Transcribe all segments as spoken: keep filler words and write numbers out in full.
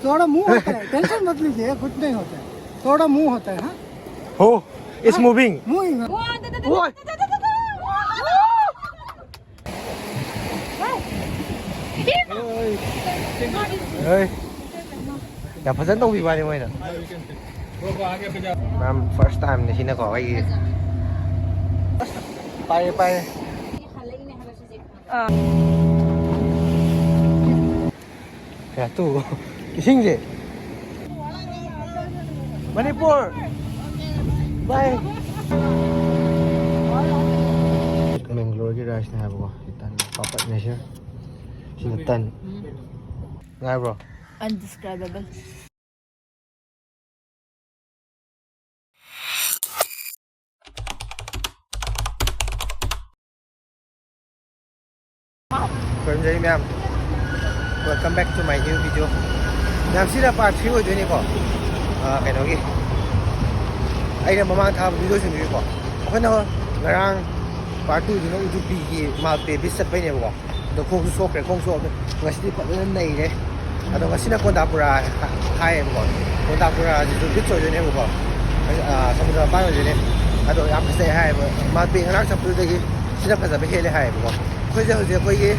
थोड़ा मूव होता है, टेंशन मत लीजिए, कुछ नहीं होता है। थोड़ा मूव होता है। हाँ, हो, it's moving. मूविंग. ꯍꯣꯏ, ꯌꯥꯝ ꯐꯖꯅ ꯇꯧꯕꯤꯕ ꯋꯥꯅꯤ ꯃꯣꯏꯅ. ꯃꯌꯥꯝ, ꯐꯥꯔꯁ ꯇꯥꯏꯝꯅꯦ ꯁꯤꯅꯀꯣ ꯑꯩꯒꯤ. ꯄꯥꯏꯔꯦ, ꯄꯥꯏꯔꯦ. ꯑꯥ. ꯀꯌꯥ ꯇꯨ? ꯏꯁꯤꯡꯁꯦ. ꯃꯅꯤꯄꯨꯔ. ꯕꯥꯏ. ꯃꯦꯡꯒ꯭ꯂꯣꯔꯒꯤ ꯔꯥꯏꯁꯅꯦ ꯍꯥꯏꯕꯀꯣ. ꯁꯤ ꯇꯟ ꯄꯥꯄꯠꯅꯦ ꯁꯤ. ꯁꯤꯅ ꯇꯟ. ꯉꯥꯏꯕ꯭ꯔꯣ? Undescribable. ꯈꯨꯔꯨꯝꯖꯔꯤ ꯃꯌꯥꯝ. Welcome back to my new video. ꯃꯌꯥꯝ, ꯁꯤꯅ part three ꯑꯣꯏꯗꯣꯏꯅꯤꯀꯣ. ꯑꯥ, ꯀꯩꯅꯣꯒꯤ, ꯑꯩꯅ ꯃꯃꯥꯡ ꯊꯥꯕ videoꯁꯤꯡꯗꯨꯒꯤꯀꯣ. ꯑꯩꯈꯣꯏꯅ ꯉꯔꯥꯡ part twoꯗꯨꯅ ꯎꯗꯨꯄꯤꯒꯤ ꯃꯥꯜꯄꯦ beach ꯆꯠꯄꯩꯅꯦꯕꯀꯣ. ꯑꯗꯣ ꯈꯣꯡꯁꯨ ꯁꯣꯛꯈ꯭ꯔꯦ, ꯈꯣꯡ ꯁꯣꯛꯑꯕꯅꯤ. ꯉꯁꯤꯗꯤ ꯐꯖꯅ ꯅꯩꯔꯦ. ꯑꯗꯣ ꯉꯁꯤꯅ ꯀꯣꯟꯗꯥꯄꯨꯔꯥ ꯍꯥꯏꯌꯦꯕꯀꯣ. ꯀꯣꯟꯗꯥꯄꯨꯔꯥꯁꯤꯁꯨ beach ꯑꯣꯏꯗꯣꯏꯅꯦꯕꯀꯣ. ꯑ, ꯁꯃꯨꯗ꯭ꯔ ꯃꯄꯥꯟ ꯑꯣꯏꯗꯣꯏꯅꯦ. ꯑꯗꯣ ꯌꯥꯝ ꯐꯖꯩ ꯍꯥꯏꯌꯦꯕ. ꯃꯥꯜꯄꯦ ꯉꯔꯥꯡ ꯆꯠꯄꯗꯨꯗꯒꯤ ꯁꯤꯅ ꯐꯖꯕ ꯍꯦꯜꯂꯦ ꯍꯥꯏꯌꯦꯕꯀꯣ. ꯑꯩꯈꯣꯏꯁꯦ ꯍꯧꯖꯤꯛ ꯑꯩꯈꯣꯏꯒꯤ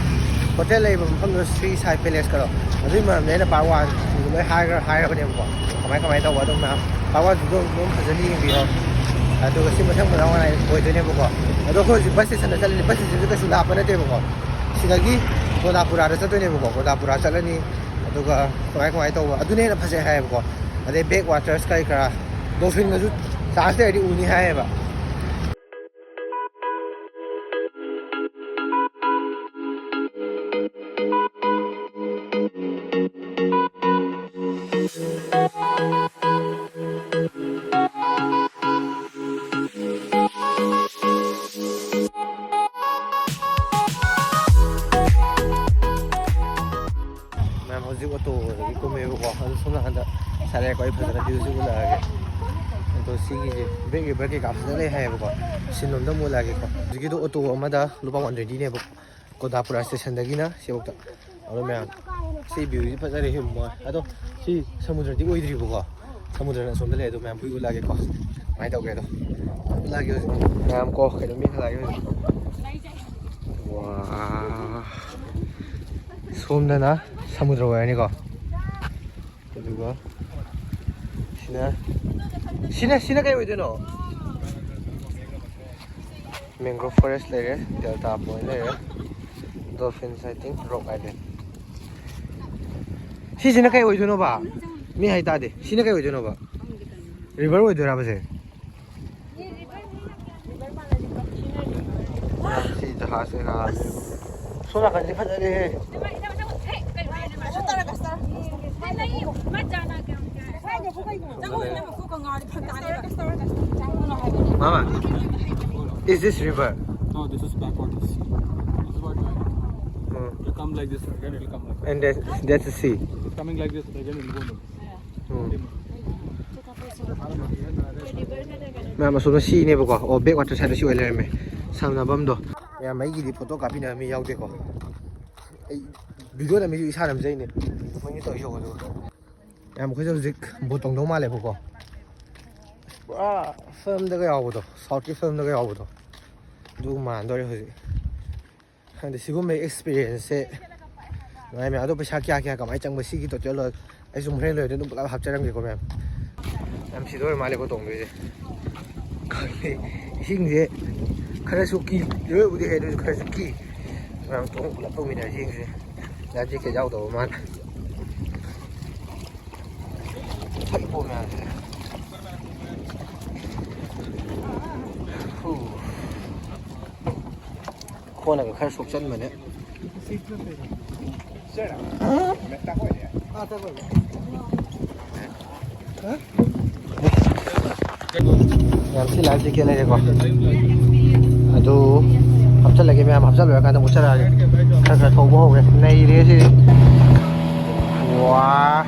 ꯍꯣꯇꯦꯜ ꯂꯩꯕ ꯃꯐꯝꯗꯣ ꯁ꯭ꯔꯤ ꯁꯥꯏ ꯄꯦꯂꯦꯁꯀꯗꯣ, ꯑꯗꯨꯒꯤ ꯃꯔꯝꯗ ꯑꯩꯅ part one ꯂꯣꯏ ꯍꯥꯏꯈ꯭ꯔ-, ꯍꯥꯏꯔꯕꯅꯦꯕꯀꯣ, ꯀꯃꯥꯏ ꯀꯃꯥꯏꯅ ꯇꯧꯕ ꯑꯗꯨꯝ ꯃꯌꯥꯝ. Part oneꯁꯨ ꯑꯗꯨꯝ, ꯑꯗꯨꯝ ꯐꯖꯅ ꯌꯦꯡꯕꯤꯔꯣ. ꯑꯗꯨꯒ ꯁꯤ ꯃꯊꯪ ꯃꯅꯥꯎ ꯑꯣꯏꯗꯣꯏꯅꯦꯕꯀꯣ. ꯑꯗꯣ ꯑꯩꯈꯣꯏ ꯍꯧꯖꯤꯛ bus stationꯗ ꯆꯠꯂꯅꯤ. Bus stationꯁꯦ ꯀꯩꯁꯨ ꯂꯥꯞꯄ ꯅꯠꯇꯦꯕꯀꯣ. ꯁꯤꯗꯒꯤ ꯒꯣꯗꯥꯄꯨꯔꯥꯗ ꯆꯠꯇꯣꯏꯅꯦꯕꯀꯣ. ꯒꯣꯗꯥꯄꯨꯔꯥ ꯆꯠꯂꯅꯤ, ꯑꯗꯨꯒ ꯀꯃꯥꯏ ꯀꯃꯥꯏꯅ ꯇꯧꯕ ꯑꯗꯨꯅ ꯍꯦꯟꯅ ꯐꯖꯩ ꯍꯥꯏꯌꯦꯕꯀꯣ. ꯑꯗꯩ backwaters ꯀꯔꯤ ꯀꯔꯥ, dolphinꯒꯁꯨ chance ꯂꯩꯔꯗꯤ ꯎꯅꯤ ꯍꯥꯏꯌꯦꯕ. ꯃꯌꯥꯝ, ꯍꯧꯖꯤꯛ ꯑꯣꯇꯣꯗꯒꯤ ꯀꯨꯝꯃꯦꯕꯀꯣ, ꯑꯗꯨ ꯁꯣꯝ ꯅꯥꯀꯟꯗ ꯁꯥꯔꯦꯀꯣ, ꯑꯩ ꯐꯖꯅ viewꯁꯦ ꯎꯠꯂꯛꯑꯒꯦ꯫ ꯑꯗꯣ ꯁꯤꯒꯤꯁꯦ back river ꯀꯩꯀꯥ ꯐꯖꯅ ꯂꯩ ꯍꯥꯏꯌꯦꯕꯀꯣ, ꯁꯤꯟꯂꯣꯝꯗ ꯑꯃꯨꯛ ꯎꯠꯂꯛꯑꯒꯦꯀꯣ꯫ ꯍꯧꯖꯤꯛꯀꯤꯗꯣ ꯑꯣꯇꯣ ꯑꯃꯗ ꯂꯨꯄꯥ one twentyꯅꯦꯕ, ꯀꯣꯗꯥꯄꯨꯔꯥ stationꯗꯒꯤꯅ ꯁꯤꯐꯥꯎꯗ꯫ ꯑꯗꯣ ꯃꯌꯥꯝ, ꯁꯤ ꯚ꯭ꯌꯨꯁꯤ ꯐꯖꯔꯦ ꯍꯦ ꯃꯣꯏ꯫ ꯑꯗꯣ ꯁꯤ ꯁꯃꯨꯗ꯭ꯔꯗꯤ ꯑꯣꯏꯗ꯭ꯔꯤꯕꯀꯣ꯫ ꯁꯃꯨꯗ꯭ꯔꯅ ꯑꯁꯣꯝꯗ ꯂꯩ꯫ ꯑꯗꯣ ꯃꯌꯥꯝ ꯄꯨꯏ ꯎꯠꯂꯛꯑꯒꯦꯀꯣ꯫ ꯀꯃꯥꯏꯅ ꯇꯧꯒꯦ ꯑꯗꯣ꯫ ꯎꯠꯂꯛꯑꯒꯦ ꯍꯧꯖꯤꯛ꯫ ꯃꯌꯥꯝ ꯀꯣ ꯀꯩꯅꯣ ꯃꯤ ꯈꯔ ꯂꯥꯛꯑꯦ ꯍꯧꯖꯤꯛ꯫ ꯋꯥ꯫ ꯁꯣꯝꯗꯅ ꯁꯃꯨꯗ꯭ꯔ ꯑꯣꯏꯔꯅꯤꯀꯣ꯫ ꯑꯗꯨꯒ ꯁꯤꯅ ꯁꯤꯅ ꯁꯤꯅ ꯀꯩ ꯑꯣꯏꯗꯣꯏꯅꯣ? Mangrove forest ꯂꯩꯔꯦ, Delta Point ꯂꯩꯔꯦ, Dolphin Sighting, Rock Island꯫ ꯁꯤꯁꯤꯅ ꯀꯩ ꯑꯣꯏꯗꯣꯏꯅꯣꯕ? ꯃꯤ ꯍꯥꯏ ꯇꯥꯗꯦ꯫ ꯁꯤꯅ ꯀꯩ ꯑꯣꯏꯗꯣꯏꯅꯣꯕ? River ꯑꯣꯏꯗꯣꯏꯔꯕ ꯁꯦ? ꯁꯤ ꯖꯍꯥꯖꯁꯦ ꯉꯥꯏꯍꯥꯛ ꯁꯣꯝ ꯅꯥꯀꯟꯗꯤ ꯐꯖꯔꯦꯍꯦ꯫ Mama, is this river? No, this is backwaters. This is what, uh, you come like this, again it will come like that. And that, that's the sea. It's coming like this, again it will go like this. ꯎꯝ꯫ ꯃꯌꯥꯝ ꯑꯁꯣꯝꯗ ꯁꯤꯅꯦꯕꯀꯣ꯫ ꯑꯣ, backwater side ꯁꯤ ꯑꯣꯏ ꯂꯩꯔꯝꯃꯦ ꯁꯥꯟꯅꯐꯝꯗꯣ꯫ ꯃꯌꯥꯝ ꯑꯩꯒꯤꯗꯤ photo ꯀꯥꯞꯄꯤꯅꯕ ꯃꯤ ꯌꯥꯎꯗꯦꯀꯣ꯫ ꯑꯩ video ꯅꯝꯃꯤꯁꯨ ꯏꯁꯥ ꯅꯝꯖꯩꯅꯦ꯫ ꯃꯣꯏꯅ ꯇꯧꯔꯤ ꯌꯦꯡꯉꯣ ꯑꯗꯨꯒ꯫ ꯃꯌꯥꯝ ꯑꯩꯈꯣꯏꯁꯦ ꯍꯧꯖꯤꯛ ꯕꯣꯠ ꯇꯣꯡꯗꯧ ꯃꯥꯜꯂꯦꯕꯀꯣ꯫ ꯄꯨꯔꯥ ꯐꯤꯂꯝꯗꯒ ꯌꯥꯎꯕꯗꯣ, ꯁꯥꯎꯠꯀꯤ ꯐꯤꯂꯝꯗꯒ ꯌꯥꯎꯕꯗꯣ꯫ ꯑꯗꯨ ꯃꯥꯟꯗꯣꯔꯦ ꯍꯧꯖꯤꯛ꯫ ꯈꯪꯗꯦ, ꯁꯤꯒꯨꯝꯕ ꯑꯦꯛꯁꯄꯤꯔꯤꯌꯦꯟꯁꯁꯦ ꯅꯨꯡꯉꯥꯏ ꯃꯌꯥꯝ꯫ ꯑꯗꯣ ꯄꯩꯁꯥ ꯀꯌꯥ ꯀꯌꯥ ꯀꯃꯥꯏꯅ ꯆꯪꯕ ꯁꯤꯒꯤ ꯇꯣꯇꯦꯜ ꯑꯩ ꯁꯨꯝ ꯍꯣꯔꯦꯟ ꯂꯣꯏꯔꯗꯤ ꯑꯗꯨꯝ ꯄꯨꯂꯞ ꯍꯥꯞꯆꯔꯝꯒꯦꯀꯣ ꯃꯌꯥꯝ꯫ ꯌꯥꯝ ꯁꯤꯗ ꯑꯣꯏꯔ ꯃꯥꯜꯂꯦꯀꯣ ꯇꯣꯡꯗꯣꯏꯁꯦ꯫ ꯈꯪꯗꯦ, ꯏꯁꯤꯡꯁꯦ ꯈꯔꯁꯨ ꯀꯤ, ꯏꯔꯣꯏꯕꯨꯗꯤ ꯍꯩ ꯑꯗꯨꯁꯨ ꯈꯔꯁꯨ ꯀꯤ꯫ ꯃꯌꯥꯝ ꯇꯣꯡ ꯄꯨꯂꯞ ꯇꯣꯡꯃꯤꯟꯅꯔꯁꯤ ꯌꯦꯡꯁꯦ꯫ ꯂꯥꯏꯐ ꯖꯦꯀꯦꯠ ꯌꯥꯎꯗꯕ ꯃꯥꯜꯂꯦ꯫ ꯊꯛꯏ ꯄꯣꯠ ꯃꯌꯥꯝꯁꯦ꯫ ꯍꯨ꯫ ꯈꯣꯡꯅꯒ ꯈꯔ ꯁꯣꯛꯆꯟꯕꯅꯦ꯫ ꯌꯥꯝ ꯊꯤ ꯂꯥꯏꯐ ꯖꯦꯀꯦꯠ ꯂꯩꯔꯦꯀꯣ꯫ ꯑꯗꯨ ꯍꯥꯞꯆꯜꯂꯒꯦ ꯃꯌꯥꯝ, ꯍꯥꯞꯆꯜ ꯂꯣꯏꯔꯀꯥꯟꯗ ꯃꯨꯠꯆꯔꯛꯑꯒꯦ꯫ ꯈꯔ ꯈꯔ ꯊꯧꯕ ꯍꯧꯔꯦ꯫ ꯅꯩꯔꯦ ꯁꯤꯗꯤ꯫ ꯋꯥ꯫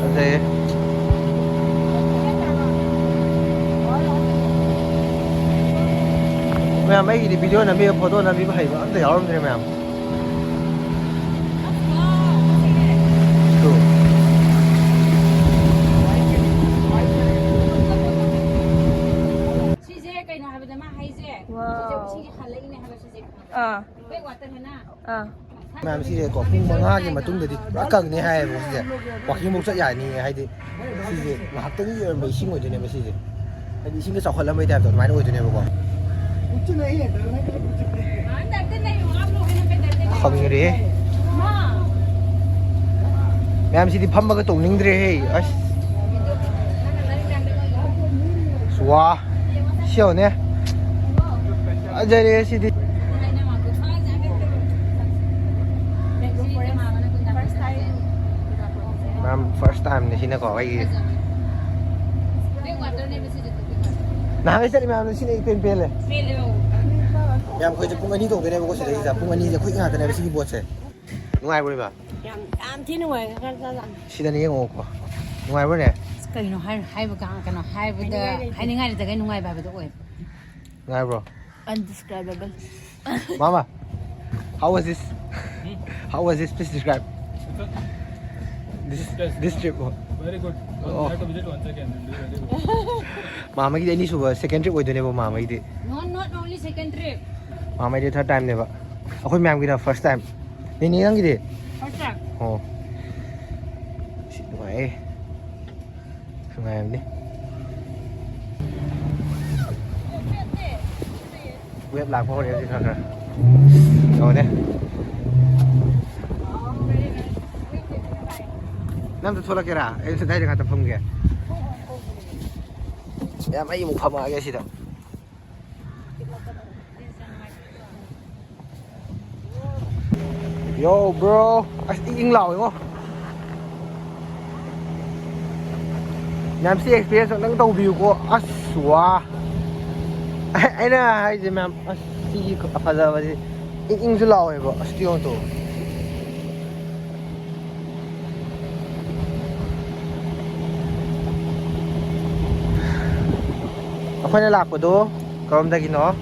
ꯐꯖꯩꯌꯦ꯫ ꯃꯌꯥꯝ, ꯑꯩꯒꯤꯗꯤ ꯚꯤꯗꯤꯑꯣ ꯅꯝꯕꯤꯕ, ꯐꯣꯇꯣ ꯅꯝꯕꯤꯕ ꯍꯩꯕ ꯑꯝꯇ ꯌꯥꯎꯔꯝꯗ꯭ꯔꯦ, ꯃꯌꯥꯝ꯫ ꯇꯨ꯫ ꯁꯤꯁꯦ ꯀꯩꯅꯣ ꯍꯥꯏꯕꯗ ꯃꯥ ꯍꯥꯏꯁꯦ, ꯁꯤꯁꯦ ꯏꯁꯤꯡꯁꯦ ꯍꯜꯂꯛꯏꯅꯦ ꯍꯥꯏꯕ ꯁꯤꯁꯦ꯫ ꯑꯥ꯫ ꯑꯥ꯫ ꯃꯌꯥꯝ, ꯁꯤꯁꯦꯀꯣ, ꯄꯨꯡ ꯃꯉꯥꯒꯤ ꯃꯇꯨꯡꯗꯗꯤ ꯄꯨꯔꯥ ꯀꯪꯅꯤ ꯍꯥꯏꯌꯦꯕ ꯁꯤꯁꯦ꯫ ꯋꯥꯀꯤꯡꯐꯧ ꯆꯠ ꯌꯥꯅꯤ ꯍꯥꯏꯗꯤ꯫ ꯁꯤꯁꯦ ꯉꯥꯏꯍꯥꯛꯇꯪꯒꯤ ꯑꯣꯏꯔꯝꯕ ꯏꯁꯤꯡ ꯑꯣꯏꯗꯣꯏꯅꯦꯕ ꯁꯤꯁꯦ꯫ ꯍꯥꯏꯗꯤ ꯏꯁꯤꯡꯒ ꯆꯥꯎꯈꯠꯂꯝꯕꯩ ꯇꯥꯏꯞꯇ ꯑꯗꯨꯃꯥꯏꯅ ꯑꯣꯏꯗꯣꯏꯅꯦꯕꯀꯣ꯫ ꯈꯪꯉꯦꯔꯦ꯫ ꯃꯌꯥꯝꯁꯤꯗꯤ ꯐꯝꯃꯒ ꯇꯣꯡꯅꯤꯡꯗ꯭ꯔꯦꯍꯦ꯫ ꯑꯁ꯫ ꯋꯥ꯫ ꯁꯤ ꯌꯦꯡꯉꯨꯅꯦ꯫ ꯐꯖꯔꯦ ꯁꯤꯗꯤ꯫ ꯃꯌꯥꯝ, first time ꯅꯦ ꯁꯤꯅꯀꯣ ꯑꯩꯒꯤ꯫ ꯅꯍꯥꯟꯒꯩ ꯆꯠꯂꯤ ꯃꯌꯥꯝꯗꯣ ꯁꯤꯅ ꯏꯄꯦꯟ ꯄꯦꯜꯂꯦ꯫ ꯃꯌꯥꯝ, ꯑꯩꯈꯣꯏꯁꯦ ꯄꯨꯡ ꯑꯅꯤ ꯇꯣꯡꯗꯣꯏꯅꯦꯕꯀꯣ ꯁꯤꯗꯩꯁꯤꯗ꯫ ꯄꯨꯡ ꯑꯅꯤꯁꯦ ꯑꯩꯈꯣꯏ ꯉꯥꯛꯇꯅꯦꯕ ꯁꯤꯒꯤ ꯕꯣꯠꯁꯦ꯫ ꯅꯨꯡꯉꯥꯏꯕ꯭ꯔꯣ ꯏꯕꯥ? ꯌꯥꯝ, ꯌꯥꯝ ꯊꯤ ꯅꯨꯡꯉꯥꯏ꯫ ꯁꯤꯗꯅꯦ ꯌꯦꯡꯉꯣꯀꯣ꯫ ꯅꯨꯡꯉꯥꯏꯕ꯭ꯔꯣꯅꯦ? ꯑꯁ, ꯀꯩꯅꯣ ꯍꯥꯏ-, ꯍꯥꯏꯕ ꯀ-, ꯀꯩꯅꯣ ꯍꯥꯏꯕꯗ ꯍꯥꯏꯅꯤꯡꯉꯥꯏ ꯂꯩꯇꯦ꯫ ꯍꯥꯏꯅꯤꯡꯉꯥꯏ ꯂꯩꯇꯈꯩ ꯅꯨꯡꯉꯥꯏꯕ ꯍꯥꯏꯕꯗꯣ ꯑꯣꯏ꯫ ꯅꯨꯡꯉꯥꯏꯕ꯭ꯔꯣ? Undescribable. Mama, how was this? How was this? Please describe. This, this trip. Very good. Oh. You have to visit once again. It will be very good. ꯃꯥꯃꯒꯤꯗꯤ ꯑꯅꯤꯁꯨꯕ, second trip ꯑꯣꯏꯗꯣꯏꯅꯦꯕ ꯃꯥꯃꯒꯤꯗꯤ꯫ No, not only second trip. ꯃꯥꯃꯒꯤꯗꯤ third time ꯅꯦꯕ꯫ ꯑꯩꯈꯣꯏ ꯃꯌꯥꯝꯒꯤꯅ first time꯫ ꯅꯦꯅꯦ, ꯅꯪꯒꯤꯗꯤ? First time. ꯑꯣ꯫ ꯁꯤ ꯅꯨꯡꯉꯥꯏꯌꯦ꯫ ꯅꯨꯡꯉꯥꯏꯕꯅꯤ꯫ Wave ꯂꯥꯛꯄ ꯍꯧꯔꯦ ꯍꯧꯖꯤꯛ ꯈꯔ ꯈꯔ꯫ ꯌꯦꯡꯉꯨꯅꯦ꯫ ꯅꯪ ꯑꯝꯇ ꯊꯣꯛꯂꯛꯀꯦꯔꯥ? ꯑꯩ ꯑꯗꯥꯏꯗ ꯉꯥꯛꯇ ꯐꯝꯒꯦ꯫ ꯌꯥꯝ, ꯑꯩ ꯑꯃꯨꯛ ꯐꯝꯃꯛꯑꯒꯦ ꯁꯤꯗ꯫ Yo, bro. ꯑꯁ, ꯏꯪ ꯏꯪ ꯂꯥꯎꯋꯦꯉꯣ꯫ ꯃꯌꯥꯝ, ꯁꯤ experience ꯑꯝꯇꯪ ꯇꯧꯕꯤꯌꯨꯀꯣ꯫ ꯑꯁ, ꯋꯥ꯫ ꯑꯩꯅ ꯍꯥꯏꯁꯦ, ꯃꯌꯥꯝ, ꯑꯁ, ꯁꯤꯒꯤ ꯐꯖꯕꯁꯤ ꯏꯪ ꯏꯪꯁꯨ ꯂꯥꯎꯋꯦꯕ꯫ ꯑꯁ, ꯌꯦꯡꯉꯣ ꯇꯨ꯫ ꯑꯩꯈꯣꯏꯅ ꯂꯥꯛꯄꯗꯣ ꯀꯔꯣꯝꯗꯒꯤꯅꯣ?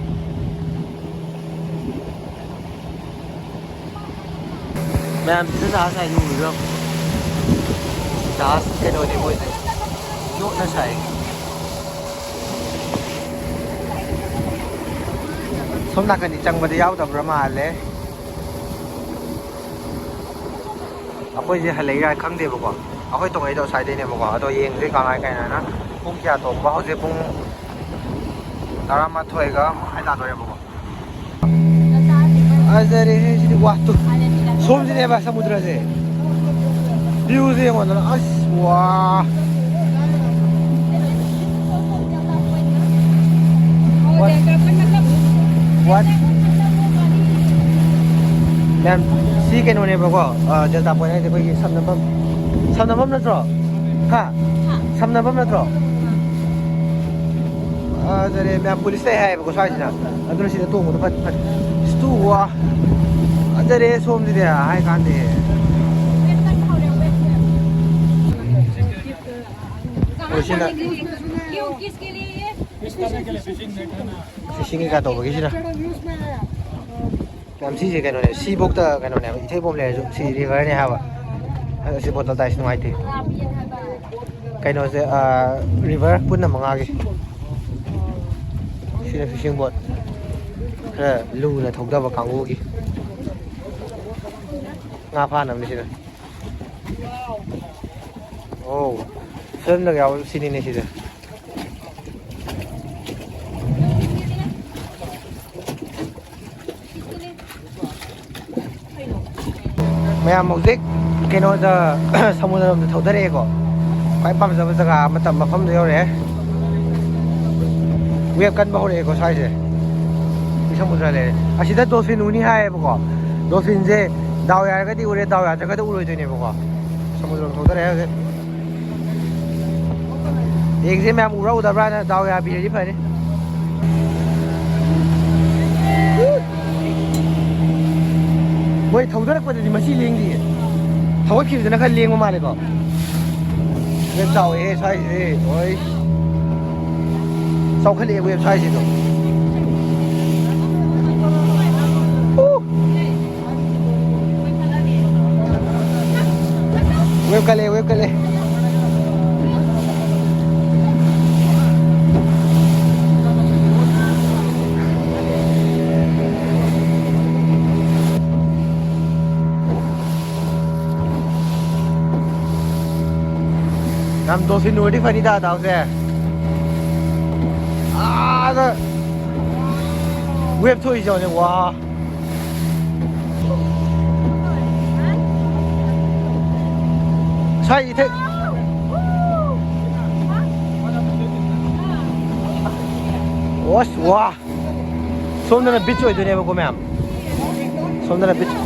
ꯃꯌꯥꯝ ꯁꯤꯗ ꯖꯍꯥꯖ ꯍꯥꯏꯗꯨ ꯎꯕꯤꯕ꯭ꯔꯣ? ꯖꯍꯥꯖ ꯀꯩꯅꯣꯅꯦ ꯃꯣꯏꯁꯦ꯫ ꯌꯣꯠꯅ ꯁꯥꯏ꯫ ꯁꯣꯝ ꯅꯥꯀꯟꯗꯤ ꯆꯪꯕꯗ ꯌꯥꯎꯗꯕ꯭ꯔꯥ ꯃꯥꯜꯂꯦ꯫ ꯑꯩꯈꯣꯏꯁꯦ ꯍꯜꯂꯛꯏꯔꯥ ꯈꯪꯗꯦꯕꯀꯣ꯫ ꯑꯩꯈꯣꯏ ꯇꯣꯡꯉꯩꯗꯣ ꯑꯁ꯭ꯋꯥꯏꯗꯩꯅꯦꯕꯀꯣ꯫ ꯑꯗꯣ ꯌꯦꯡꯁꯦ ꯀꯃꯥꯏ ꯀꯩꯅꯣꯅ꯫ ꯄꯨꯡ ꯀꯌꯥ ꯇꯣꯡꯕ? ꯍꯧꯖꯤꯛ ꯄꯨꯡ ꯇꯔꯥꯃꯥꯊꯣꯏꯒ ꯃꯈꯥꯏ ꯇꯥꯗꯣꯔꯦꯕꯀꯣ꯫ ꯐꯖꯔꯦꯍꯦ ꯁꯤꯗꯤ꯫ ꯋꯥ ꯇꯨ꯫ ꯁꯣꯝꯁꯤꯅꯦꯕ ꯁꯃꯨꯗ꯭ꯔꯁꯦ꯫ ꯚ꯭ꯌꯨꯁꯦ ꯌꯦꯡꯉꯣꯗꯅ꯫ ꯑꯁ ꯋꯥ꯫ What? What? ꯃꯌꯥꯝ, ꯁꯤ ꯀꯩꯅꯣꯅꯦꯕꯀꯣ, ꯑ, ꯗꯦꯜꯇꯥ ꯄꯣꯏꯟ ꯍꯥꯏꯁꯦ ꯑꯩꯈꯣꯏꯒꯤ ꯁꯝꯅꯐꯝ, ꯁꯝꯅꯐꯝ ꯅꯠꯇ꯭ꯔꯣ? ꯍꯥ? ꯁꯝꯅꯐꯝ ꯅꯠꯇ꯭ꯔꯣ? ꯐꯖꯔꯦ ꯃꯌꯥꯝ, ꯄꯨꯂꯤꯁ ꯂꯩ ꯍꯥꯏꯌꯦꯕꯀꯣ ꯁ꯭ꯋꯥꯏꯁꯤꯗ꯫ ꯑꯗꯨꯅ ꯁꯤꯗ ꯇꯣꯡꯕꯗꯣ ꯐꯠ ꯐꯠ꯫ ꯏꯁꯇꯨ ꯋꯥ꯫ ꯐꯖꯔꯦ ꯁꯣꯝꯁꯤꯗꯤ ꯍꯥꯏ ꯀꯥꯟꯗꯦ꯫ ꯑꯣ, ꯁꯤꯅ ꯐꯤꯁꯤꯡ ꯀꯩꯀꯥ ꯇꯧꯕꯒꯤꯁꯤꯅ꯫ ꯌꯥꯝ ꯁꯤꯁꯦ ꯀꯩꯅꯣꯅꯦ, ꯁꯤꯐꯧꯇ ꯀꯩꯅꯣꯅꯦꯕ, ꯏꯊꯩꯐꯥꯎ ꯂꯩꯔꯁꯨ ꯁꯤ ꯔꯤꯚꯔꯅꯦ ꯍꯥꯏꯕ꯫ ꯑꯗꯣ ꯁꯤ ꯕꯣꯇꯜ ꯇꯥꯏꯁ ꯅꯨꯡꯉꯥꯏꯇꯦ꯫ ꯀꯩꯅꯣꯁꯦ, ꯑꯥ, ꯔꯤꯚꯔ ꯄꯨꯟꯅ ꯃꯉꯥꯒꯤ꯫ ꯁꯤꯅ ꯐꯤꯁꯤꯡ ꯕꯣꯠ꯫ ꯈꯔ ꯂꯨꯅ ꯊꯧꯗꯕ ꯀꯥꯡꯕꯨꯒꯤ꯫ ꯉꯥ ꯐꯥꯅꯕꯅꯤ ꯁꯤꯅ꯫ ꯑꯣ, ꯐꯤꯂꯝꯗꯒ ꯌꯥꯎꯕ ꯁꯤꯅꯤꯅꯦ ꯁꯤꯗ꯫ ꯃꯌꯥꯝ ꯍꯧꯖꯤꯛ ꯀꯩꯅꯣꯗ, ꯁꯃꯨꯗ꯭ꯔ ꯂꯣꯝꯗ ꯊꯧꯗꯔꯛꯑꯦꯀꯣ꯫ ꯈ꯭ꯋꯥꯏ ꯄꯥꯝꯖꯕ ꯖꯒꯥ ꯑꯃ ꯇꯝ-, ꯃꯐꯝꯗ ꯌꯧꯔꯛꯑꯦ꯫ ꯋꯦꯞ ꯀꯟꯕ ꯍꯧꯔꯛꯑꯦꯀꯣ ꯁ꯭ꯋꯥꯏꯁꯦ꯫ ꯁꯤ ꯁꯃꯨꯗ꯭ꯔ ꯂꯩꯔꯦ꯫ ꯑꯁꯤꯗ ꯗꯣꯜꯐꯤꯟ ꯎꯅꯤ ꯍꯥꯏꯌꯦꯕꯀꯣ꯫ ꯗꯣꯜꯐꯤꯟꯁꯦ ꯗꯥꯎ ꯌꯥꯔꯒꯗꯤ ꯎꯔꯦ, ꯗꯥꯎ ꯌꯥꯗ꯭ꯔꯒꯗꯤ ꯎꯔꯣꯏꯗꯣꯏꯅꯦꯕꯀꯣ꯫ ꯁꯃꯨꯗ꯭ꯔ ꯂꯣꯝ ꯊꯧꯗꯔꯛꯑꯦ ꯍꯧꯖꯤꯛ꯫ ꯌꯦꯡꯁꯦ ꯃꯌꯥꯝ, ꯎꯕ꯭ꯔꯥ ꯎꯗꯕ꯭ꯔꯥꯅ꯫ ꯗꯥꯎ ꯌꯥꯕꯤꯔꯗꯤ ꯐꯔꯦ꯫ ꯃꯣꯏ ꯊꯧꯗꯔꯛꯄꯗꯗꯤ ꯃꯁꯤ ꯂꯦꯡꯗꯤꯌꯦ꯫ ꯊꯧꯒꯠꯈꯤꯕꯗꯅ ꯈꯔ ꯂꯦꯡꯕ ꯃꯥꯜꯂꯦꯀꯣ꯫ ꯌꯥꯝ ꯆꯥꯎꯋꯦꯍꯦ ꯁ꯭ꯋꯥꯏꯁꯦ꯫ ꯍꯣꯏ꯫ ꯆꯥꯎꯈꯠꯂꯛꯑꯦꯕ ꯁ꯭ꯋꯥꯏꯁꯤꯗꯣ꯫ ꯎ! ꯌꯥꯝ ꯗꯣꯜꯐꯤꯟ ꯎꯔꯗꯤ ꯐꯅꯤꯗ ꯗꯥꯎꯁꯦ꯫ ꯑꯥꯗ ꯋꯦꯞ ꯊꯣꯛꯏꯁꯦ ꯌꯦꯡꯉꯨꯅꯦ, ꯋꯥ꯫ ꯁ꯭ꯋꯥꯏ ꯏꯊꯛ꯫ ꯑꯁ, ꯋꯥ꯫ ꯁꯣꯝꯗꯅ ꯕꯤꯆ ꯑꯣꯏꯗꯣꯏꯅꯦꯕꯀꯣ, ꯃꯌꯥꯝ꯫ ꯁꯣꯝꯗꯅ ꯕꯤꯆ꯫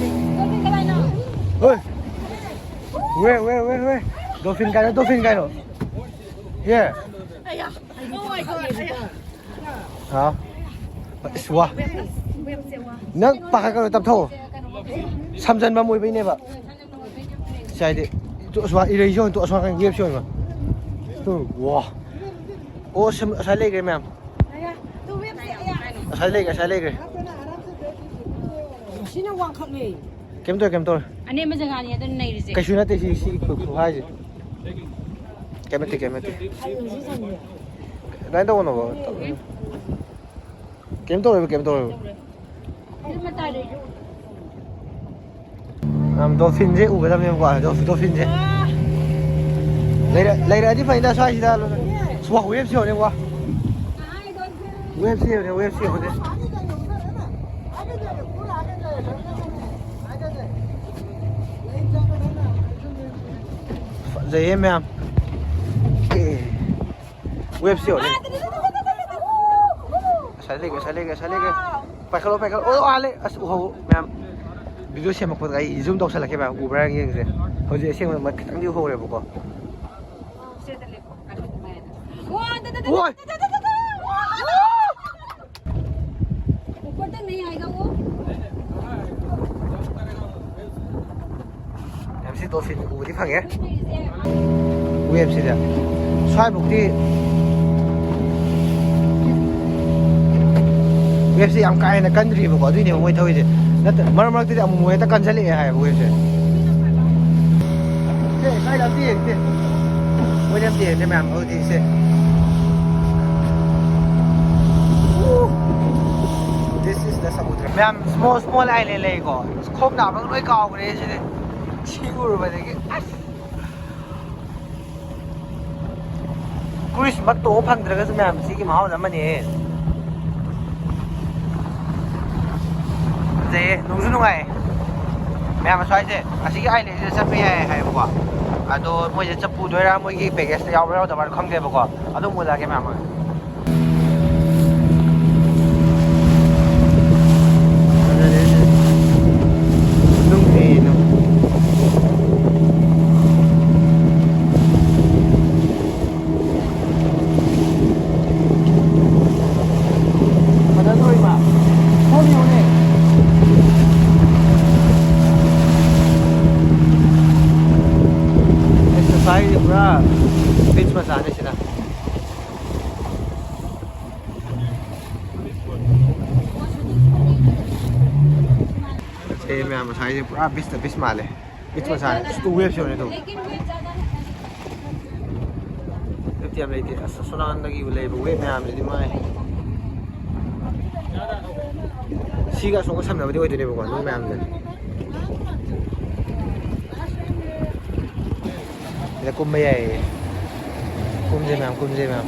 ꯍꯣꯏ꯫ ꯋꯦ, ꯋꯦ, ꯋꯦ, ꯋꯦ꯫ ꯗꯣꯜꯐꯤꯟ ꯀꯥꯏꯅꯣ, ꯗꯣꯜꯐꯤꯟ ꯀꯥꯏꯅꯣ꯫ ꯌꯦ꯫ ꯍꯥꯎ꯫ ꯑꯁ, ꯋꯥ꯫ ꯅꯪ ꯄꯥꯈꯠꯀꯅꯨ, ꯇꯞꯊꯧ꯫ ꯁꯝꯖꯟꯕꯝ ꯑꯣꯏꯕꯩꯅꯦꯕ꯫ ꯁꯤ ꯍꯥꯏꯗꯤ, ꯇꯨ ꯑꯁ꯭ꯋꯥ ꯏꯔꯩꯁꯤ ꯌꯦꯡꯉꯨ, ꯇꯨ ꯑꯁ꯭ꯋꯥ ꯀꯥꯏꯅ ꯋꯦꯞꯁꯤ ꯌꯦꯡꯉꯨ꯫ ꯇꯨ, ꯋꯥ꯫ ꯑꯣ, ꯁꯝ-, ꯑꯁ꯭ꯋꯥꯏ ꯂꯩꯈ꯭ꯔꯦ ꯃꯌꯥꯝ꯫ ꯑꯁ꯭ꯋꯥꯏ ꯂꯩꯈ꯭ꯔꯦ, ꯑꯁ꯭ꯋꯥꯏ ꯂꯩꯈ꯭ꯔꯦ꯫ ꯁꯤꯅ ꯋꯥꯡꯈꯠꯂꯦ꯫ ꯀꯩꯝ ꯇꯧꯔꯦ, ꯀꯩꯝ ꯇꯧꯔꯦ꯫ ꯑꯅꯦꯝꯕ ꯖꯒꯥꯅꯤ ꯑꯗꯨꯅ ꯅꯩꯔꯤꯁꯦ꯫ ꯀꯩꯁꯨ ꯅꯠꯇꯦ ꯁꯤ, ꯁꯤ ꯈꯨ-, ꯈꯨꯍꯥꯏꯁꯦ꯫ ꯀꯩꯝ ꯅꯠꯇꯦ, ꯀꯩꯝ ꯅꯠꯇꯦ꯫ ꯑꯗꯨꯃꯥꯏꯅ ꯇꯧꯒꯅꯣꯕ꯫ ꯀꯩꯝ ꯇꯧꯔꯣꯏꯕ, ꯀꯩꯝ ꯇꯧꯔꯣꯏꯕ꯫ ꯌꯥꯝ ꯗꯣꯜꯐꯤꯟꯁꯦ ꯎꯒꯗꯕꯅꯦꯕꯀꯣ, ꯗꯣꯜꯐꯤꯟ, ꯗꯣꯜꯐꯤꯟꯁꯦ꯫ ꯂꯩꯔ-, ꯂꯩꯔꯛꯑꯗꯤ ꯐꯩꯗ ꯁ꯭ꯋꯥꯏꯁꯤꯗ꯫ ꯋꯥ, ꯋꯦꯞꯁꯤ ꯌꯦꯡꯉꯨꯅꯦ, ꯋꯥ꯫ ꯋꯦꯞꯁꯤ ꯌꯦꯡꯉꯨꯅꯦ, ꯋꯦꯞꯁꯤ ꯌꯦꯡꯉꯨꯅꯦ꯫ ꯐꯖꯩꯌꯦ ꯃꯌꯥꯝ꯫ ꯑꯦ꯫ ꯋꯦꯞꯁꯤ ꯌꯦꯡꯉꯨꯅꯦ꯫ ꯑꯁ꯭ꯋꯥꯏ ꯂꯩꯒꯦ, ꯑꯁ꯭ꯋꯥꯏ ꯂꯩꯒꯦ, ꯑꯁ꯭ꯋꯥꯏ ꯂꯩꯒꯦ꯫ ꯄꯥꯏꯈꯠꯂꯣ, ꯄꯥꯏꯈꯠꯂꯣ꯫ ꯑꯣ, ꯑꯥ ꯂꯩ꯫ ꯑꯁ, ꯎꯍꯧ ꯃꯌꯥꯝ꯫ ꯚꯤꯗꯤꯑꯣ ꯁꯦꯝꯃꯛꯄꯗ ꯑꯩ ꯖꯨꯝ ꯇꯧꯁꯜꯂꯛꯀꯦ ꯃꯌꯥꯝ꯫ ꯎꯕ꯭ꯔꯥ ꯌꯦꯡꯁꯦ꯫ ꯍꯧꯖꯤꯛ ꯑꯁꯦꯡꯕꯗ ꯃ-, ꯈꯤꯇꯪꯗꯤ ꯎꯍꯧꯔꯦꯕꯀꯣ꯫ ꯑꯣꯏ! ꯌꯥꯝ ꯁꯤ ꯗꯣꯜꯐꯤꯟ ꯎꯕꯗꯤ ꯐꯪꯉꯦ꯫ ꯋꯦꯞꯁꯤꯗ ꯁ꯭ꯋꯥꯏꯐꯥꯎꯗꯤ ꯋꯦꯞꯁꯤ ꯌꯥꯝ ꯀꯥ ꯍꯦꯟꯅ ꯀꯟꯗ꯭ꯔꯤꯕꯀꯣ, ꯑꯗꯨꯏꯅꯦꯕ ꯃꯣꯏ ꯊꯧꯔꯤꯁꯦ꯫ ꯅꯠꯇ-, ꯃꯔꯛ ꯃꯔꯛꯇꯗꯤ ꯑꯃꯨꯛ ꯃꯨꯛ ꯍꯦꯛꯇ ꯀꯟꯁꯤꯜꯂꯛꯑꯦ ꯍꯥꯏꯌꯦꯕ ꯋꯦꯞꯁꯦ꯫ ꯁꯦ, ꯁ꯭ꯋꯥꯏꯗ ꯑꯝꯇ ꯌꯦꯡꯁꯦ꯫ ꯃꯣꯏꯗꯤ ꯑꯝꯇ ꯌꯦꯡꯁꯦ ꯃꯌꯥꯝ, ꯍꯧꯖꯤꯛꯁꯦ꯫ This is the ꯁꯃꯨꯗ꯭ꯔ꯫ ꯃꯌꯥꯝ, small small island ꯂꯩꯀꯣ꯫ ꯑꯁ, ꯈꯣꯡ ꯅꯥꯕꯒ ꯂꯣꯏ ꯀꯥꯎꯈ꯭ꯔꯦ ꯁꯤꯗꯤ꯫ ꯁꯤ ꯎꯔꯨꯕꯗꯒꯤ ꯑꯁ꯫ ꯀ꯭ꯔꯨꯏꯁꯃꯛ ꯇꯣꯡꯕ ꯐꯪꯗ꯭ꯔꯒꯁꯨ ꯃꯌꯥꯝ, ꯁꯤꯒꯤ ꯃꯍꯥꯎꯁꯦ ꯑꯃꯅꯤꯍꯦ꯫ ꯐꯖꯩꯌꯦ, ꯅꯨꯡꯁꯨ ꯅꯨꯡꯉꯥꯏꯌꯦ꯫ ꯃꯌꯥꯝ ꯑꯁ꯭ꯋꯥꯏꯁꯦ, ꯑꯁꯤꯒꯤ ꯑꯥꯏꯂꯦꯟꯁꯤꯗ ꯆꯠꯄ ꯌꯥꯏ ꯍꯥꯏꯌꯦꯕꯀꯣ꯫ ꯑꯗꯣ ꯃꯣꯏꯁꯦ ꯆꯠꯄꯨꯗꯣꯏꯔꯥ, ꯃꯣꯏꯒꯤ ꯄꯦꯀꯦꯖꯇ ꯌꯥꯎꯕ꯭ꯔꯥ ꯌꯥꯎꯗꯕ꯭ꯔꯥ ꯈꯪꯗꯦꯕꯀꯣ꯫ ꯑꯗꯨꯝ ꯎꯠꯂꯛꯑꯒꯦ ꯃꯌꯥꯝ ꯑꯃ꯫ ꯐꯖꯔꯦ꯫ ꯅꯨꯡꯅꯦ, ꯅꯨꯡ꯫ ꯐꯖꯗ꯭ꯔꯣ ꯏꯃꯥ? ꯍꯣꯡꯉꯤ, ꯍꯣꯡꯉꯤ꯫ ꯑꯦꯛꯁꯔꯁꯥꯏꯁ ꯄꯨꯔꯥ ꯕꯤꯆ ꯃꯆꯥꯅꯤ ꯁꯤꯅ꯫ ꯁꯦ ꯃꯌꯥꯝ, ꯉꯁꯥꯏꯁꯦ ꯄꯨꯔꯥ ꯕꯤꯆꯇ ꯕꯤꯆ ꯃꯥꯜꯂꯦ꯫ ꯕꯤꯆ ꯃꯆꯥꯅꯦ꯫ ꯑꯁ, ꯇꯨ ꯋꯦꯞꯁ ꯌꯧꯔꯦ ꯑꯗꯨ꯫ ꯋꯦꯞꯇꯤ ꯌꯥꯝ ꯂꯩꯇꯦ꯫ ꯑꯁ, ꯑꯁꯣꯝ ꯅꯥꯀꯟꯗꯒꯤ ꯂꯩꯕ ꯋꯦꯞ ꯃꯌꯥꯝꯁꯤꯗꯤ ꯃꯥꯏ꯫ ꯁꯤꯒ ꯑꯁꯣꯝꯒ ꯁꯝꯅꯕꯗꯤ ꯑꯣꯏꯗꯣꯏꯅꯦꯕꯀꯣ, ꯅꯨꯡ ꯃꯌꯥꯝꯁꯦ꯫ ꯁꯤꯗ ꯀꯨꯝꯕ ꯌꯥꯏꯌꯦ꯫ ꯀꯨꯝꯁꯦ ꯃꯌꯥꯝ, ꯀꯨꯝꯁꯦ ꯃꯌꯥꯝ꯫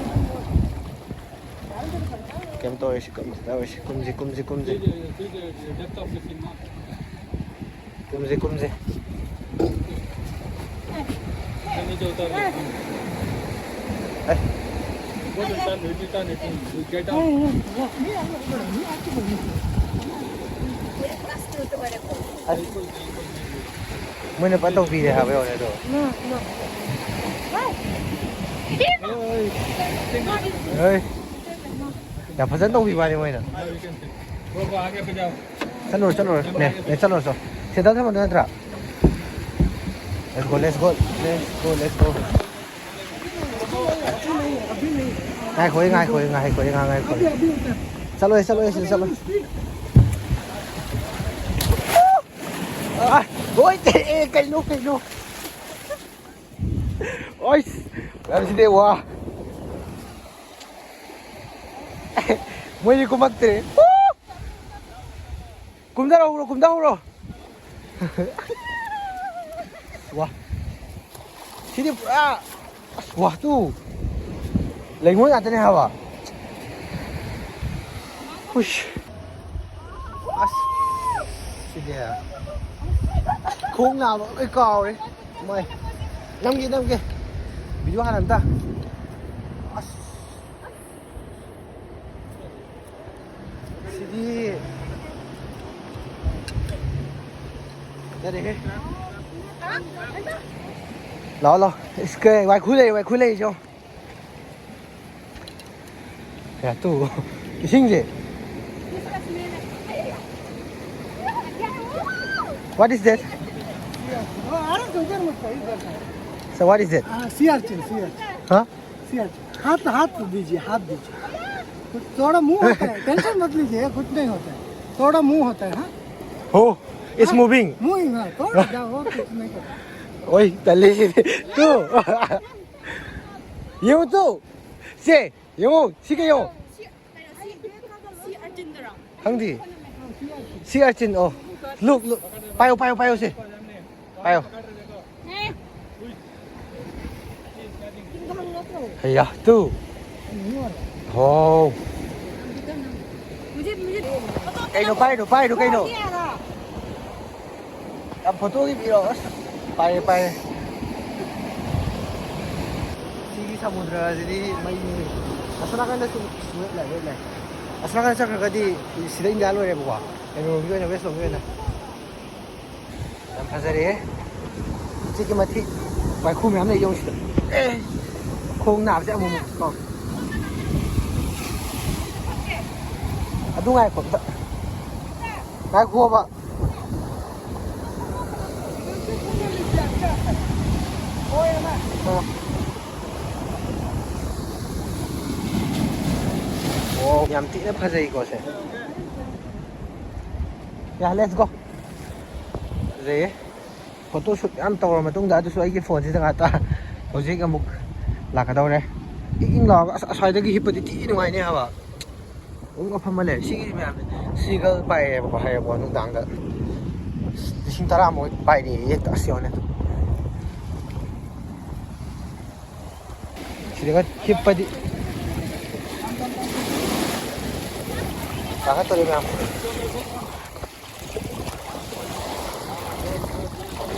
ꯀꯩꯝ ꯇꯧꯔꯣꯏꯁꯤ, ꯀꯨꯝꯁꯤ, ꯇꯧꯔꯣꯏꯁꯤ꯫ ꯀꯨꯝꯁꯤ, ꯀꯨꯝꯁꯤ, ꯀꯨꯝꯁꯤ꯫ ꯀꯨꯝꯁꯤ, ꯀꯨꯝꯁꯤ꯫ ꯑꯦ꯫ ꯑꯁ꯫ ꯃꯣꯏꯅ ꯐꯖꯅ ꯇꯧꯕꯤꯔꯦ ꯍꯥꯏꯕ ꯌꯧꯔꯦ ꯑꯗꯣ꯫ ꯍꯣꯏ꯫ ꯌꯥꯝ ꯐꯖꯅ ꯇꯧꯕꯤꯕ ꯋꯥꯅꯤ ꯃꯣꯏꯅ꯫ ꯆꯠꯂꯨꯔꯣ, ꯆꯠꯂꯨꯔꯣ꯫ ꯅꯦ, ꯅꯦ, ꯆꯠꯂꯨꯔꯣ, ꯆꯣ꯫ ꯁꯦꯟꯗꯜ ꯊꯝꯃꯝꯗꯣꯏ ꯅꯠꯇ꯭ꯔꯥ? Let's go, let's go, let's go, let's go. ꯉꯥꯏꯈꯣ, ꯉꯥꯏꯈꯣ, ꯉꯥꯏꯈꯣ, ꯉꯥꯏꯈꯣ, ꯉꯥꯏꯈꯣ꯫ ꯆꯠꯂꯣꯏ, ꯆꯠꯂꯣꯏ, ꯁꯤꯗ ꯆꯠꯂꯣꯏ꯫ ꯑꯥ, ꯍꯣꯏ, ꯑꯦ, ꯀꯩꯅꯣ, ꯀꯩꯅꯣ? ꯑꯣꯏꯁ, ꯃꯌꯥꯝꯁꯤꯗꯤ ꯋꯥ꯫ ꯃꯣꯏꯗꯤ ꯀꯨꯝꯃꯛꯇ꯭ꯔꯦ꯫ ꯀꯨꯝꯊꯔꯛꯎꯔꯣ, ꯀꯨꯝꯊꯍꯧꯔꯣ꯫ ꯋꯥ꯫ ꯁꯤꯗꯤ ꯄꯨꯔꯥ, ꯑꯁ, ꯋꯥ ꯇꯨ꯫ ꯂꯩꯉꯣꯏ ꯉꯥꯛꯇꯅꯦ ꯍꯥꯏꯕ꯫ ꯍꯨꯁ꯫ ꯑꯁ꯫ ꯁꯤꯗꯤ꯫ ꯈꯣꯡ ꯅꯥꯕ ꯂꯣꯏ ꯀꯥꯎꯔꯦ꯫ ꯃꯣꯏ꯫ ꯅꯝꯒꯦ, ꯅꯝꯒꯦ꯫ ꯚꯤꯗꯤꯑꯣ ꯍꯥꯟꯅ ꯑꯝꯇ꯫ ꯑꯁ꯫ ꯁꯤꯗꯤ꯫ ꯐꯖꯔꯦꯍꯦ꯫ ꯂꯥꯛꯑꯣ, ꯂꯥꯛꯑꯣ꯫ ꯏꯁ, ꯀꯩ ꯋꯥꯏꯈꯨ ꯂꯩ, ꯋꯥꯏꯈꯨ ꯂꯩ, ꯆꯣ꯫ ꯀꯌꯥ ꯇꯨ? ꯏꯁꯤꯡꯁꯦ꯫ What is that? So what is that? हाँ, sea urchin, sea urchin। हाँ? Sea urchin। हाथ, हाथ दीजिए, हाथ दीजिए। कुछ थोड़ा मुंह होता है, टेंशन मत लीजिए, कुछ नहीं होता है। थोड़ा मुंह होता है, हाँ? हो, it's moving। Moving, हाँ, थोड़ा जाओ, और कुछ नहीं करता। ओए, तले से तू। ये तो, से, ꯌꯦꯡꯉꯣ, ꯁꯤ ꯀꯩꯅꯣ? ꯁꯤ, ꯀꯩꯅꯣ, ꯁꯤ, ꯁꯤ ꯑꯔꯖꯨꯟꯗꯨꯔꯣ? ꯈꯪꯗꯦ꯫ Sea urchin, ꯑꯣ꯫ Look, look꯫ ꯄꯥꯏꯌꯣ, ꯄꯥꯏꯌꯣ, ꯄꯥꯏꯌꯣ, ꯁꯤ꯫ ꯄꯥꯏꯌꯣ꯫ ꯑꯦ꯫ ꯇꯤꯡꯈꯪ ꯅꯠꯇ꯭ꯔꯣ? ꯍꯩꯌꯥ, ꯇꯨ꯫ ꯍꯣ꯫ ꯃꯨꯖꯦ, ꯃꯨꯖꯦ ꯐꯣꯇꯣ ꯀꯩꯅꯣ ꯄꯥꯏꯔꯤꯗꯣ, ꯄꯥꯏꯔꯤꯗꯣ ꯀꯩꯅꯣ? ꯌꯥꯔꯣ? ꯌꯥꯝ ꯐꯣꯇꯣꯒꯤ ꯄꯤꯔꯣ꯫ ꯑꯁ, ꯄꯥꯏꯔꯦ, ꯄꯥꯏꯔꯦ꯫ ꯁꯤꯒꯤ ꯁꯃꯨꯗ꯭ꯔꯁꯤꯗꯤ ꯃꯩꯅꯤ꯫ ꯑꯁꯣꯝ ꯅꯥꯀꯟꯗꯁꯨ ꯂꯩ, ꯂꯩ, ꯂꯩ꯫ ꯑꯁꯣꯝ ꯅꯥꯀꯟꯗ ꯆꯠꯈ꯭ꯔꯒꯗꯤ ꯁꯤꯗ ꯏꯟꯗꯤꯌꯥ ꯂꯣꯏꯔꯦꯕꯀꯣ꯫ ꯀꯩꯅꯣꯒꯤ ꯑꯣꯏꯅ, ꯋꯦꯁꯂꯣꯝꯒꯤ ꯑꯣꯏꯅ꯫ ꯌꯥꯝ ꯐꯖꯔꯦꯍꯦ꯫ ꯑꯗꯨꯛꯀꯤ ꯃꯇꯤꯛ ꯋꯥꯏꯈꯨ ꯃꯌꯥꯝ ꯂꯩ ꯌꯦꯡꯉꯨ ꯁꯤꯗ꯫ ꯑꯦ! ꯈꯣꯡ ꯅꯥꯕꯁꯦ ꯑꯃꯨꯛ ꯑꯃꯨꯛ ꯀꯣ꯫ ꯑꯗꯨ ꯉꯥꯏꯈꯣ ꯑꯝꯇ꯫ ꯉꯥꯏꯈꯣꯕ꯫ ꯑ꯫ ꯑꯣ, ꯌꯥꯝ ꯊꯤꯅ ꯐꯖꯩꯀꯣ ꯁꯦ꯫ ꯌꯥ, let's go꯫ ꯐꯖꯩꯌꯦ꯫ ꯐꯣꯇꯣ ꯁꯨꯠ ꯌꯥꯝ ꯇꯧꯔ ꯃꯇꯨꯡꯗ, ꯑꯗꯨꯁꯨ ꯑꯩꯒꯤ ꯐꯣꯟꯁꯤꯗ ꯉꯥꯛꯇ ꯍꯧꯖꯤꯛ ꯑꯃꯨꯛ ꯂꯥꯛꯀꯗꯧꯔꯦ꯫ ꯏꯪ ꯏꯪ ꯂꯥꯎꯔꯒ, ꯑꯁ, ꯑꯁ꯭ꯋꯥꯏꯗꯒꯤ ꯍꯤꯞꯄꯗꯤ ꯊꯤ ꯅꯨꯡꯉꯥꯏꯅꯤ ꯍꯥꯏꯕ꯫ ꯎꯪ ꯃꯐꯝ ꯑꯃ ꯂꯩ꯫ ꯁꯤꯒꯤ ꯃꯌꯥꯝꯁꯦ seagull ꯄꯥꯏꯌꯦꯕꯀꯣ, ꯍꯥꯏꯌꯦꯕꯀꯣ, ꯅꯨꯡꯗꯥꯡꯗ ꯂꯤꯁꯤꯡ ꯇꯔꯥꯃꯨꯛ ꯄꯥꯏꯔꯦꯌꯦ꯫ ꯑꯁ, ꯌꯦꯡꯉꯨꯅꯦ꯫ ꯁꯤꯗꯒ ꯍꯤꯞꯄꯗꯤ ꯀꯥꯈꯠꯇꯣꯔꯦ ꯃꯌꯥꯝ꯫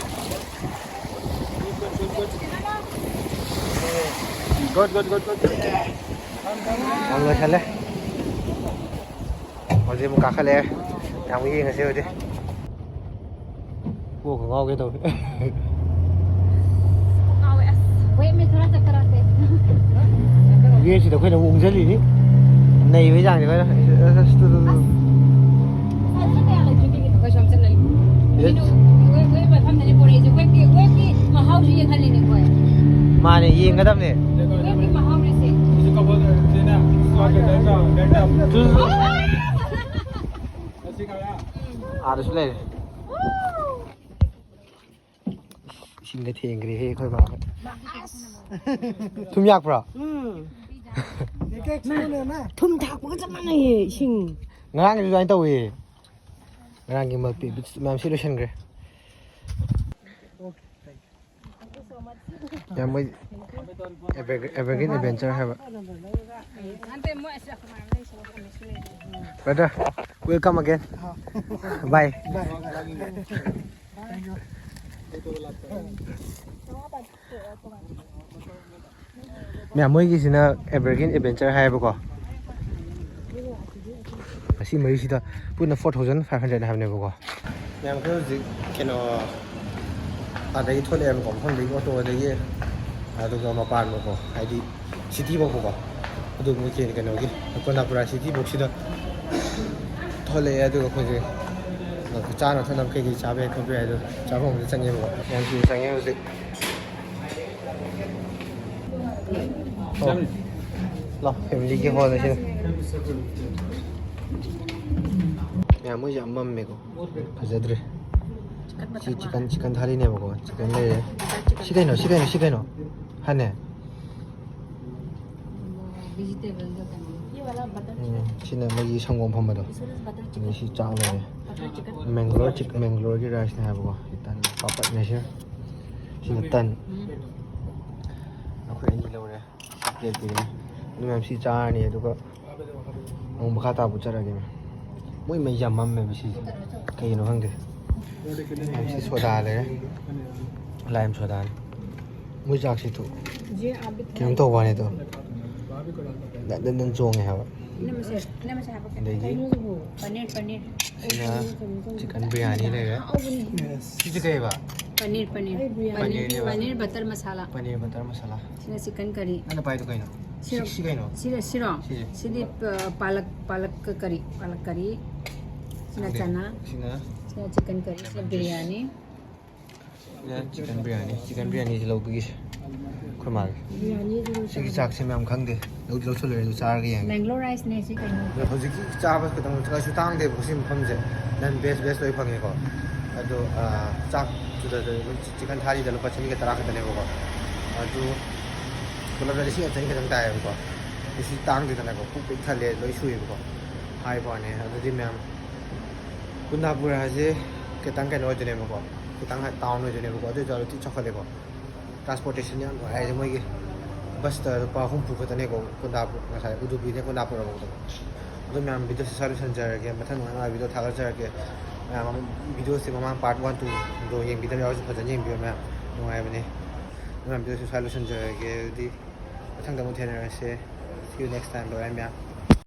Good, good, good, good. ꯌꯥꯝ ꯂꯣꯏꯁꯜꯂꯦ꯫ ꯍꯧꯖꯤꯛ ꯑꯃꯨꯛ ꯀꯥꯈꯠꯂꯛꯑꯦ꯫ ꯌꯥꯝ ꯌꯦꯡꯉꯁꯤ ꯍꯧꯖꯤꯛ꯫ ꯀꯣꯛꯀ ꯉꯥꯎꯒꯦ ꯇꯧꯋꯦ꯫ ꯉꯥꯎꯋꯦ ꯑꯁ꯫ ꯋꯦꯠ ꯃꯦꯠ ꯊꯣꯔꯥ ꯆꯠ ꯀꯔꯥ ꯁꯦ꯫ ꯋꯦꯠꯁꯤꯗ ꯑꯩꯈꯣꯏꯅ ꯑꯃꯨꯛ ꯎꯪꯁꯤꯜꯂꯤꯅꯤ꯫ ꯅꯩꯕꯩ ꯆꯥꯡꯁꯦ ꯑꯩꯈꯣꯏꯅ꯫ ꯑꯁ꯫ ꯉꯁꯥꯏꯗꯅ ꯀꯌꯥ ꯂꯩꯇ꯭ꯔꯤ ꯀꯩꯒꯤꯅꯣ? ꯑꯩꯈꯣꯏ ꯁꯣꯝ ꯆꯠꯂꯒꯦ꯫ ꯌꯦꯠ꯫ ꯀꯩꯅꯣ, ꯋꯦꯠ, ꯋꯦꯠ ꯃꯐꯝꯗꯅꯦ ꯄꯣꯔꯛꯏꯁꯦ꯫ ꯋꯦꯠꯀꯤ, ꯋꯦꯠꯀꯤ ꯃꯍꯥꯎꯁꯨ ꯌꯦꯡꯍꯜꯂꯤꯅꯦ ꯑꯩꯈꯣꯏ꯫ ꯃꯥꯅꯦ, ꯌꯦꯡꯒꯗꯕꯅꯦ꯫ ꯋꯦꯠꯀꯤ ꯃꯍꯥꯎꯅꯦ ꯁꯦ꯫ ꯑꯥꯗꯁꯨ ꯂꯩꯔꯦ꯫ ꯏꯁꯤꯡꯗ ꯊꯦꯡꯈ꯭ꯔꯦꯍꯦ ꯑꯩꯈꯣꯏ ꯕꯥ꯫ ꯊꯨꯝ ꯌꯥꯛꯄ꯭ꯔꯣ? ꯎꯝ꯫ ꯊꯨꯝ ꯊꯥꯛꯄꯒ ꯆꯞ ꯃꯥꯟꯅꯩꯌꯦ ꯏꯁꯤꯡ꯫ ꯉꯔꯥꯡꯒꯤꯁꯨ ꯑꯗꯨꯃꯥꯏꯅ ꯇꯧꯋꯦ꯫ ꯉꯔꯥꯡꯒꯤ ꯃꯜꯄꯤ ꯕꯤꯠꯁ ꯃꯌꯥꯝ ꯁꯤ ꯂꯣꯏꯁꯤꯟꯈ꯭ꯔꯦ꯫ ꯌꯥꯝ ꯃꯣꯏ ꯑꯦꯚꯔ-, ꯑꯦꯚꯔꯒ꯭ꯔꯤꯟ ꯑꯦꯗꯚꯦꯟꯆꯔ ꯍꯥꯏꯕ꯫ Brother, welcome again. Bye. ꯃꯌꯥꯝ ꯃꯣꯏꯒꯤꯁꯤꯅ ꯑꯦꯚꯔꯒ꯭ꯔꯤꯟ ꯑꯦꯗꯚꯦꯟꯆꯔ ꯍꯥꯏꯌꯦꯕꯀꯣ꯫ ꯑꯁꯤ ꯃꯔꯤꯁꯤꯗ ꯄꯨꯟꯅ four thousand five hundred ꯍꯥꯏꯕꯅꯦꯕꯀꯣ꯫ ꯃꯌꯥꯝ ꯑꯩꯈꯣꯏ ꯍꯧꯖꯤꯛ ꯀꯩꯅꯣ ꯑꯗꯒꯤ ꯊꯣꯛꯂꯛꯑꯦꯕꯀꯣ, ꯃꯐꯝꯗꯒꯤ ꯑꯣꯇꯣꯗꯒꯤ, ꯑꯗꯨꯒ ꯃꯄꯥꯟꯗꯀꯣ, ꯍꯥꯏꯗꯤ ꯁꯤꯇꯤ ꯐꯥꯎꯕꯀꯣ꯫ ꯑꯗꯨ ꯃꯣꯏ ꯀꯩ-, ꯀꯩꯅꯣꯒꯤ ꯀꯣꯅꯥꯄꯨꯔꯥ ꯁꯤꯇꯤ ꯐꯥꯎꯁꯤꯗ ꯊꯣꯛꯂꯛꯑꯦ꯫ ꯑꯗꯨꯒ ꯑꯩꯈꯣꯏꯁꯦ ꯆꯥꯅ ꯊꯛꯅꯕ ꯀꯩꯀꯩ ꯆꯥꯕ ꯌꯥꯏ ꯈꯣꯠꯄ ꯌꯥꯏ, ꯑꯗꯣ ꯆꯥꯐꯝ ꯑꯃꯗ ꯆꯪꯉꯦꯕꯀꯣ꯫ ꯃꯌꯥꯝ ꯁꯤꯗ ꯆꯪꯉꯦ ꯍꯧꯖꯤꯛ꯫ ꯑꯣ꯫ ꯂꯥꯎ, ꯐꯦꯃꯤꯂꯤꯒꯤ ꯍꯣꯜꯅꯦ ꯁꯤꯅ꯫ ꯃꯌꯥꯝ ꯃꯣꯏꯁꯦ ꯌꯥꯝ ꯃꯝꯃꯦꯀꯣ꯫ ꯐꯖꯗ꯭ꯔꯦ꯫ ꯁꯤ ꯆꯤꯀꯟ, ꯆꯤꯀꯟ ꯊꯥꯔꯤꯅꯦꯕꯀꯣ꯫ ꯆꯤꯀꯟ ꯂꯩꯔꯦ꯫ ꯁꯤ ꯀꯩꯅꯣ? ꯁꯤ ꯀꯩꯅꯣ? ꯁꯤ ꯀꯩꯅꯣ? ꯍꯥꯅꯦ? ꯎꯝ, ꯁꯤꯅ ꯃꯣꯏꯒꯤ ꯁꯪꯒꯣꯝ ꯐꯝꯕꯗꯣ꯫ ꯑꯗꯩ ꯁꯤ ꯆꯥꯛ ꯂꯩꯔꯦ꯫ ꯃꯦꯡꯒ꯭ꯂꯣꯔ ꯆꯤꯛ-, ꯃꯦꯡꯒ꯭ꯂꯣꯔꯒꯤ ꯔꯥꯏꯁꯅꯦ ꯍꯥꯏꯕꯀꯣ꯫ ꯁꯤ ꯇꯟ ꯄꯥꯄꯠꯅꯦ ꯁꯤꯅ꯫ ꯁꯤꯅ ꯇꯟ꯫ ꯑꯩꯈꯣꯏ ꯑꯅꯤ ꯂꯧꯔꯦ꯫ ꯄ꯭ꯂꯦꯠ ꯄꯤꯔꯦ꯫ ꯑꯗꯨ ꯃꯌꯥꯝ ꯁꯤ ꯆꯥꯔꯅꯤ, ꯑꯗꯨꯒ ꯑꯃꯨꯛ ꯃꯈꯥ ꯇꯥꯕꯨ ꯆꯠꯂꯒꯦ꯫ ꯃꯣꯏ ꯃꯩ ꯌꯥꯝ ꯃꯝꯃꯦꯕ ꯁꯤꯁꯦ, ꯀꯩꯒꯤꯅꯣ ꯈꯪꯗꯦ꯫ ꯁꯤ ꯁꯣꯗꯥ ꯂꯩꯔꯦ, ꯂꯥꯏꯝ ꯁꯣꯗꯥꯅꯤ꯫ ꯃꯣꯏ ꯆꯥꯛꯁꯤ ꯊꯨ ꯀꯩꯅꯣꯝ ꯇꯧꯕ ꯋꯥꯅꯤꯗꯣ, ꯗꯟ ꯗꯟ ꯗꯟ ꯆꯣꯡꯉꯦ ꯍꯥꯏꯕ꯫ ꯑꯗꯒꯤ ꯄꯅꯤꯔ, ꯄꯅꯤꯔ꯫ ꯁꯤꯅ ꯆꯤꯀꯟ ꯕꯤꯔꯌꯥꯅꯤ ꯂꯩꯔꯦ꯫ ꯁꯤꯁꯦ ꯀꯩꯕ? ꯄꯅꯤꯔ, ꯄꯅꯤꯔ꯫ ꯄꯅꯤꯔꯅꯦꯕ꯫ ꯄꯅꯤꯔ ꯕꯇꯔ ꯃꯁꯥꯂꯥ꯫ ꯄꯅꯤꯔ ꯕꯇꯔ ꯃꯁꯥꯂꯥ꯫ ꯁꯤꯅ ꯆꯤꯀꯟ ꯀꯔꯤ꯫ ꯅꯪꯅ ꯄꯥꯏꯗꯣ ꯀꯩꯅꯣ? ꯁꯤꯔꯣ꯫ ꯁꯤ, ꯁꯤ ꯀꯩꯅꯣ? ꯁꯤꯔꯣ, ꯁꯤꯔꯣ? ꯁꯤꯁꯦ꯫ ꯁꯤꯗꯤ, ꯑ, ꯄꯥꯂꯛ, ꯄꯥꯂꯛꯀ ꯀꯔꯤ, ꯄꯥꯂꯛ ꯀꯔꯤ꯫ ꯁꯤꯅ ꯈꯪꯗꯦ꯫ ꯆꯅꯥ꯫ ꯁꯤꯅ ꯁꯤꯅ ꯆꯤꯀꯟ ꯀꯔꯤ꯫ ꯁꯤꯅ ꯕꯤꯔꯌꯥꯅꯤ꯫ ꯁꯤꯅ ꯆꯤꯀꯟ ꯕꯤꯔꯌꯥꯅꯤ꯫ ꯆꯤꯀꯟ ꯕꯤꯔꯌꯥꯅꯤꯁꯦ ꯂꯧꯕꯒꯤꯁꯦ ꯑꯩꯈꯣꯏ ꯃꯥꯒꯤ꯫ ꯕꯤꯔꯌꯥꯅꯤꯗꯨ ꯁꯤꯒꯤ ꯂꯧꯁꯜꯂꯣ꯫ ꯆꯥꯛꯁꯦ ꯃꯌꯥꯝ ꯈꯪꯗꯦ꯫ ꯂꯧꯗꯤ ꯂꯧꯁꯜꯂꯣꯏꯔꯦ, ꯑꯗꯨ ꯆꯥꯔꯒ ꯌꯦꯡꯒꯦ꯫ ꯃꯦꯡꯒ꯭ꯂꯣ ꯔꯥꯏꯁꯅꯦ ꯁꯤ ꯀꯩꯅꯣ? ꯑꯗꯣ ꯍꯧꯖꯤꯛꯀꯤ ꯆꯥꯕ ꯈꯤꯇꯪ ꯀꯩꯁꯨ ꯇꯥꯡꯗꯦꯕꯀꯣ ꯁꯤ ꯃꯐꯝꯁꯦ꯫ ꯅꯟ ꯚꯦꯖ, ꯚꯦꯖ ꯂꯣꯏ ꯐꯪꯉꯦꯀꯣ꯫ ꯑꯗꯣ, ꯑ, ꯆꯥꯛꯇꯨꯗ ꯆꯤꯀꯟ ꯊꯥꯂꯤꯗ ꯂꯨꯄꯥ ꯆꯅꯤꯒ ꯇꯔꯥ ꯈꯛꯇꯅꯦꯕꯀꯣ꯫ ꯑꯗꯨ ꯄꯨꯂꯞꯅ ꯂꯤꯁꯤꯡ ꯑꯃ ꯆꯅꯤ ꯈꯛꯇꯪ ꯇꯥꯏꯌꯦꯕꯀꯣ꯫ ꯁꯤ ꯇꯥꯡꯗꯦꯗꯅꯀꯣ, ꯄꯨꯛ ꯄꯤꯛ ꯊꯜꯂꯦ, ꯂꯣꯏ ꯁꯨꯏꯌꯦꯕꯀꯣ꯫ ꯍꯥꯏꯕ ꯋꯥꯅꯦ꯫ ꯑꯗꯨꯗꯤ ꯃꯌꯥꯝ, ꯀꯨꯟꯗꯥꯄꯨꯔ ꯍꯥꯏꯁꯦ ꯈꯤꯇꯪ ꯀꯩꯅꯣ ꯑꯣꯏꯗꯣꯏꯅꯦꯕꯀꯣ, ꯈꯤꯇꯪ ꯇꯥꯎꯟ ꯑꯣꯏꯗꯣꯏꯅꯦꯕꯀꯣ, ꯑꯗꯨ ꯑꯣꯏꯇꯥꯔꯁꯨ ꯊꯤ ꯆꯥꯎꯈꯠꯂꯦꯀꯣ꯫ ꯇ꯭ꯔꯥꯟꯁꯄꯣꯔꯇꯦꯁꯟ ꯌꯥꯝ ꯅꯨꯡꯉꯥꯏ ꯍꯥꯏꯗꯤ ꯃꯣꯏꯒꯤ ꯕꯁꯇ ꯂꯨꯄꯥ ꯍꯨꯝꯐꯨ ꯈꯛꯇꯅꯦꯀꯣ, ꯀꯨꯟꯗꯥꯄꯨꯔ, ꯉꯁꯥꯏ ꯎꯗꯨꯄꯤꯗꯒꯤ ꯀꯨꯟꯗꯥꯄꯨꯔ ꯌꯧꯕꯗꯣ꯫ ꯑꯗꯣ ꯃꯌꯥꯝ ꯚꯤꯗꯤꯑꯣꯁꯦ ꯁ꯭ꯋꯥꯏ ꯂꯣꯏꯁꯤꯟꯖꯔꯒꯦ꯫ ꯃꯊꯪ ꯅꯨꯡꯉꯥꯏ ꯅꯨꯡꯉꯥꯏꯕ ꯚꯤꯗꯤꯑꯣ ꯊꯥꯒꯠꯆꯔꯛꯀꯦ꯫ ꯃꯌꯥꯝ ꯑꯃ ꯚꯤꯗꯤꯑꯣꯁꯦ ꯃꯃꯥꯡ ꯄꯥꯔꯠ ꯋꯥꯟ, ꯇꯨꯗꯣ ꯌꯦꯡꯕꯤꯗꯕ ꯌꯥꯎꯔꯁꯨ ꯐꯖꯅ ꯌꯦꯡꯕꯤꯌꯣ ꯃꯌꯥꯝ, ꯅꯨꯡꯉꯥꯏꯕꯅꯦ꯫ ꯃꯌꯥꯝ ꯚꯤꯗꯤꯑꯣꯁꯦ ꯁ꯭ꯋꯥꯏ ꯂꯣꯏꯁꯤꯟꯖꯔꯒꯦ꯫ ꯑꯗꯨꯗꯤ ꯃꯊꯪꯗ ꯑꯃꯨꯛ ꯊꯦꯡꯅꯔꯁꯦ꯫ See you next time. Bye bye ꯃꯌꯥꯝ꯫